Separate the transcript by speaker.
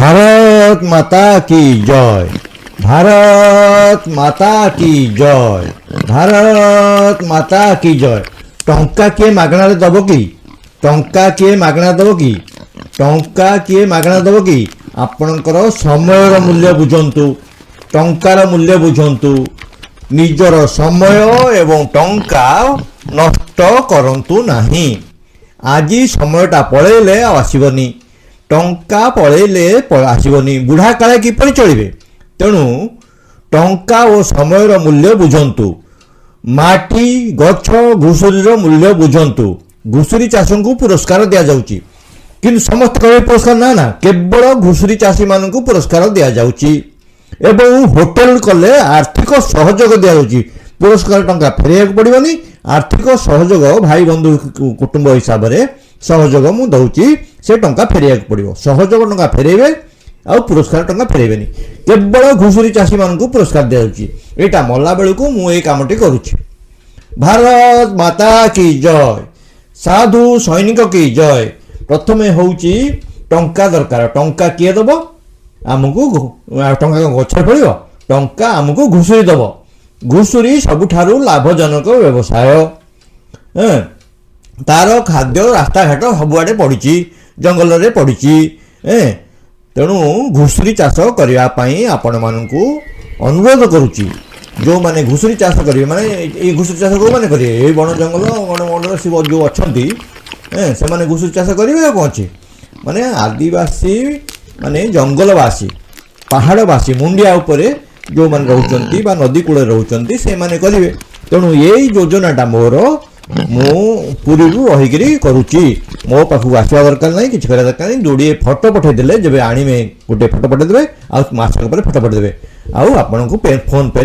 Speaker 1: ଭାରତ ମାତା କି ଜୟ, ଭାରତ ମାତା କି ଜୟ, ଭାରତ ମାତା କି ଜୟ। ଟଙ୍କା କିଏ ମାଗଣାରେ ଦବ କି? ଟଙ୍କା କିଏ ମାଗଣା ଦବ କି? ଟଙ୍କା କିଏ ମାଗଣା ଦବ କି? ଆପଣଙ୍କର ସମୟର ମୂଲ୍ୟ ବୁଝନ୍ତୁ, ଟଙ୍କାର ମୂଲ୍ୟ ବୁଝନ୍ତୁ। ନିଜର ସମୟ ଏବଂ ଟଙ୍କା ନଷ୍ଟ କରନ୍ତୁ ନାହିଁ। ଆଜି ସମୟଟା ପଳେଇଲେ ଆଉ ଆସିବନି, ଟଙ୍କା ପଳେଇଲେ ଆସିବନି। ବୁଢ଼ା କାଳେ କିପରି ଚଳିବେ? ତେଣୁ ଟଙ୍କା ଓ ସମୟର ମୂଲ୍ୟ ବୁଝନ୍ତୁ। ମାଟି, ଗଛ, ଘୁଷୁରୀର ମୂଲ୍ୟ ବୁଝନ୍ତୁ। ଘୁଷୁରୀ ଚାଷଙ୍କୁ ପୁରସ୍କାର ଦିଆଯାଉଛି, କିନ୍ତୁ ସମସ୍ତେ କହିବେ ପୁରସ୍କାର? ନା ନା, କେବଳ ଘୁଷୁରୀ ଚାଷୀମାନଙ୍କୁ ପୁରସ୍କାର ଦିଆଯାଉଛି ଏବଂ ହୋଟେଲ କଲେ ଆର୍ଥିକ ସହଯୋଗ ଦିଆଯାଉଛି। ପୁରସ୍କାର ଟଙ୍କା ଫେରାଇବାକୁ ପଡ଼ିବନି। ଆର୍ଥିକ ସହଯୋଗ ଭାଇ ବନ୍ଧୁ କୁଟୁମ୍ବ ହିସାବରେ ସହଯୋଗ ମୁଁ ଦେଉଛି, ସେ ଟଙ୍କା ଫେରାଇବାକୁ ପଡ଼ିବ। ସହଯୋଗ ଟଙ୍କା ଫେରାଇବେ ଆଉ ପୁରସ୍କାର ଟଙ୍କା ଫେରାଇବେନି। କେବଳ ଘୁଷୁରୀ ଚାଷୀମାନଙ୍କୁ ପୁରସ୍କାର ଦିଆଯାଉଛି। ଏଇଟା ମଲା ବେଳକୁ ମୁଁ ଏଇ କାମଟି କରୁଛି। ଭାରତ ମାତା କି ଜୟ, ସାଧୁ ସୈନିକ କି ଜୟ। ପ୍ରଥମେ ହେଉଛି ଟଙ୍କା ଦରକାର। ଟଙ୍କା କିଏ ଦେବ ଆମକୁ? ଟଙ୍କା କଣ ଗଛରେ ଫଳିବ? ଟଙ୍କା ଆମକୁ ଘୁଷୁରୀ ଦେବ। ଘୁଷୁରୀ ସବୁଠାରୁ ଲାଭଜନକ ବ୍ୟବସାୟ। ତାର ଖାଦ୍ୟ ରାସ୍ତାଘାଟ ସବୁଆଡ଼େ ପଡ଼ିଛି, ଜଙ୍ଗଲରେ ପଡ଼ିଛି। ତେଣୁ ଘୁଷୁରୀ ଚାଷ କରିବା ପାଇଁ ଆପଣମାନଙ୍କୁ ଅନୁରୋଧ କରୁଛି। ଯେଉଁମାନେ ଘୁଷୁରୀ ଚାଷ କରିବେ, ମାନେ ଏଇ ଘୁଷୁରୀ ଚାଷ କେଉଁମାନେ କରିବେ? ଏଇ ବଣ ଜଙ୍ଗଲ ବଣ ମଣ୍ଡଳ ଶିବ ଯେଉଁ ଅଛନ୍ତି, ସେମାନେ ଘୁଷୁରୀ ଚାଷ କରିବେ। ଆଉ କ'ଣ ଅଛି? ମାନେ ଆଦିବାସୀ, ମାନେ ଜଙ୍ଗଲବାସୀ, ପାହାଡ଼ବାସୀ, ମୁଣ୍ଡିଆ ଉପରେ ଯେଉଁମାନେ ରହୁଛନ୍ତି ବା ନଦୀ କୂଳରେ ରହୁଛନ୍ତି, ସେମାନେ କରିବେ। ତେଣୁ ଏଇ ଯୋଜନାଟା ମୋର, ମୁଁ ପୁରୀରୁ ରହିକିରି କରୁଛି। ମୋ ପାଖକୁ ଆସିବା ଦରକାର ନାହିଁ, କିଛି କରିବା ଦରକାର ନାହିଁ। ଯୋଡ଼ିଏ ଫଟୋ ପଠାଇଦେଲେ, ଯେବେ ଆଣିବେ ଗୋଟେ ଫଟୋ ପଠାଇଦେବେ, ଆଉ ମାସକ ପରେ ଫଟୋ ପଠାଇଦେବେ, ଆଉ ଆପଣଙ୍କୁ ଫୋନ୍ ପେ।